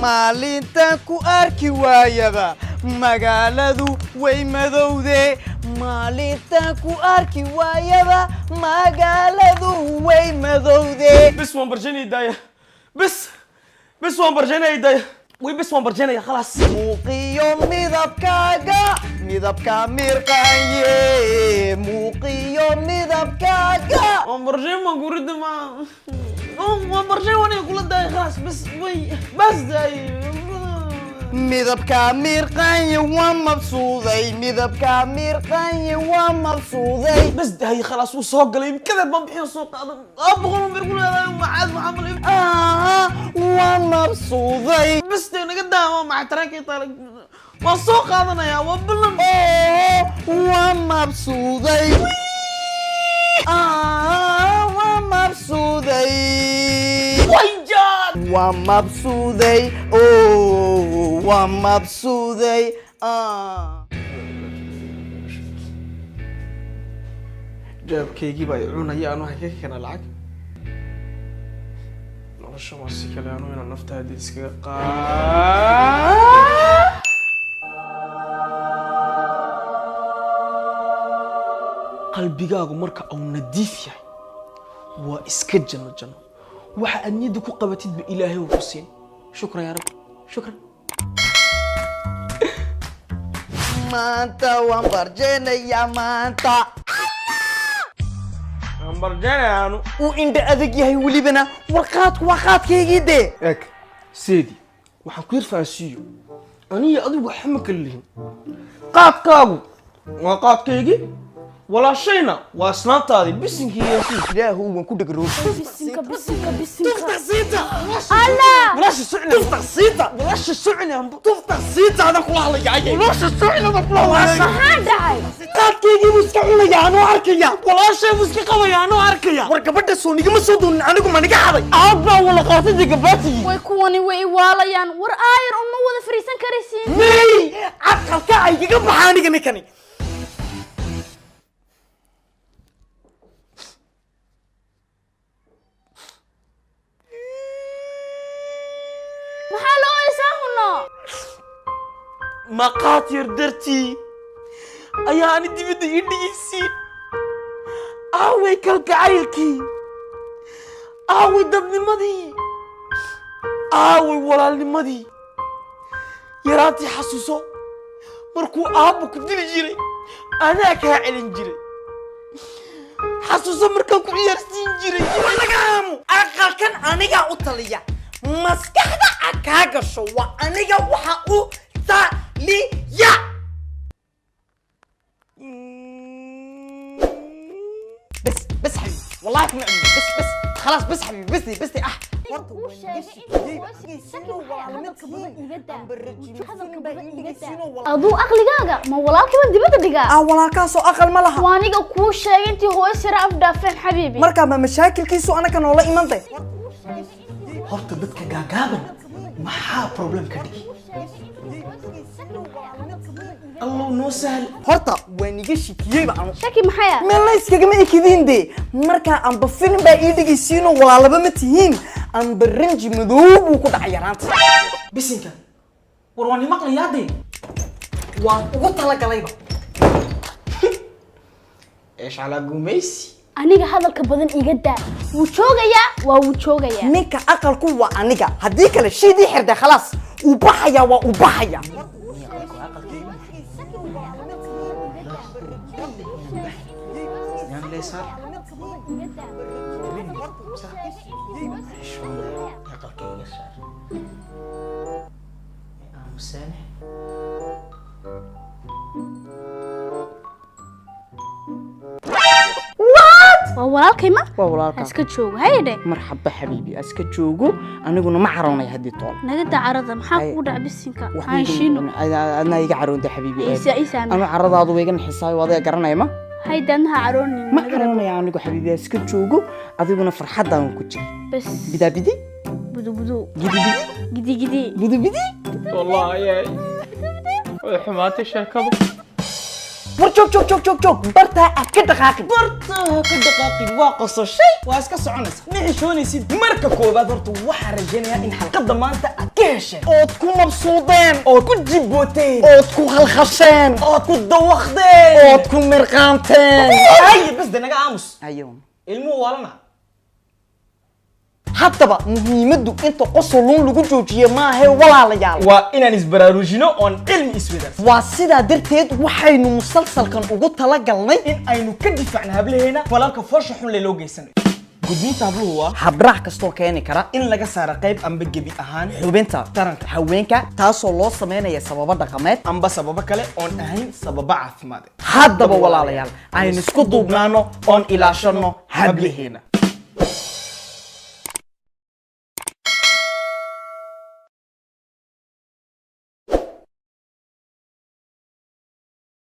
Maalintan ku arki waayaba magaaladu way madowde. Maalintan ku arki waayaba magaaladu way madowde. Bes waan barjanaya daaya. Bes bes waan barjanaya daaya. Way bes waan barjanaya khalaas. Muuqiyo midabkaaga, midabka mirqaanye. Muuqiyo midabkaaga. Waan barjay ma gurida ma waan barjay waan kula daaya khalaas bes way bas daaya. Midabka mirqaanye waan mabsuuday. Midabka mirqaanye waan mabsuuday. Bas daaya khalaas wuu soo galay imkadeed baan bixiyo soo qaadan 200 baan bir ku leedahay macaad maxaa malay. Waan mabsuuday. Bas dee naga daa waa maxay tareenkii taala waan soo qaadanayaa waa ballan. Waan mabsuuday. Waan mabsuuday. Wayjaad waan mabsuuday. Waan mabsuuday. Jaabkaygii baa i cunaya anu waxay ka keenaa lacag nolosha waa si kale anu inaan nafta haddii iskaga qaa. Qalbigaagu marka uu nadiif yahay waa iska janno janno. Waxa aad niyadda ku qabatidba Ilaahay wuu ku siin. Shukran yaa Rabbi, shukran. Maanta waan barjeenayaa maanta. Waan barjeenayaa anu. Uu indha adag yahay welibana warqaadku waa qaadkaygii dee. Eeg seedi waxaan ku yar fahansiiyo aniyo adigu waxa ma kala lihin. Qaadkaagu waa qaadkaygii, walaashayna waa islaantaadii bisinkii iyo sii. Ilaahu waan ku dhagroobay. Bisinka bisinka bisinka. Tufta siita. Allah. Walaasha socna. Tufta siita. Walaasha socna. Tufta siita adan kula hadlayaa. Walaasha socna adan kula hadlayaa. Maxaa dhacay? Qaadkaygii buu iska cunayaa anoo arkaya. Walaashay buu iska qabayaa anoo arkaya. War gabadha soo nigama soo doonin anigu ma niga xaday. Aad baa wala qaatay gabaatigii. Way kuwani way iwaalayaan. War aayar uma wada fariisan karaysiin. May aqalka ay kaga baxaa aniga ninkani. Maxaa loo oysaa huno? Maqaad yar dartii ayaa ani dibadda ii dhigaysiin. Aaway kalgacaylkii, aaway dadnimadii, aaway walaalnimadii. Yaraantii xasuuso markuu aabbo ku dili jiray anaa kaa celin jiray. Xasuuso markaan ku ciyaarsiin jiray. Naga aamu. Aqalkan anigaa u taliya. Maskaxda aad kaa gasho waa aniga waxa u taliya. بس بس حبيبي والله كنا بس بس خلاص بس حبيبي بس بس Kuu sheegay intii hooyo shaki maxay hadalka badan iga daa. Hadalka badan iga daa. Aduu aqligaaga ma walaalkiiba dibadda dhigaa? Walaalkaasoo aqal ma laha. Waa aniga kuu sheegay intii hooyo sira afdhaafeen xabiibi. Markaa ma mashaakilkiisu anaka noola imantay. Horta dadka gaagaaban maxaa problem ka dhigi? Allow noo sahal. Horta waan iga shikiyeyba anu. Shaki maxay ah? Meelna iskagama ekidiin dee. Markaa amba film baa ii dhigaysiinoo walaalaba ma tihiin. Amba ranji madow buu ku dhacay yaraanta. Bisinka war waan imaqlayaa dee. Waan ugu talagalayba. Eesh calaa gumaysi. Aniga hadalka badan iga daa. Wuu joogayaa, waa wuu joogayaa. Ninka aqalku waa aniga. Haddii kale shiidii xirday khalaas. Uu baxayaa waa uu baxayaa. Waa walaalkay ma? Waa walaalkaa. Ha iska joogo. Haye dhe. Marxaba xabiibi iska joogo aniguna ma caroonay haddii toon. Naga daa carada. Maxaa Haye. kugu dhaca bisinka? Aan shiino. Adna iga caroonta xabiibi. Isa isa. Anu caradaadu way iga naxisaayo adiga garanaya ma? Hayda adna ha caroonin. Ma caroonaya anigu xabiibi iska joogo adiguna farxadaan ku jir. Bas. Bidaabidi. Budu budu. Gidibidi. Gidi gidi. Budubidi. Wallaahi way xumaatay sheekadu. War joog, joog, joog, joog, joog, bartaa aad ka dhaqaaqin. Barta ha ka dhaqaaqin. Waa qososhay, waa iska soconaysa, ma xishoonaysid. Marka koowaad horta waxaan rajaynayaa in xalqadda maanta aad ka hesheen, ood ku mabsuudeen, ood ku jibooteen, ood ku khalkhasheen, ood ku dawaqdeen, ood ku mirqaanteen. Hay, bas de, naga aamus. Ayo. Ilmuhu waalana. Haddaba muhiimaddu inta qosolun lagu joojiye maahe, walaalayaal. Waa inaan isbaraarujino oon cilmi iswadaarsan. Waa sidaa darteed waxaynu musalsalkan ugu talagalnay in aynu ka difaacna hablaheena falalka foosha xun lee loo geysanayo. Gudniinta habluhu waa habraac kastoo keeni kara in laga saaro qayb amba gebi ahaan xubinta taranka haweenka, taasoo loo sameynaya sababo dhaqameed amba sababo kale oon ahayn sababo caafimaad. Haddaba walaalayaal, aynu isku duubnaano oon ilaashano hablaheena.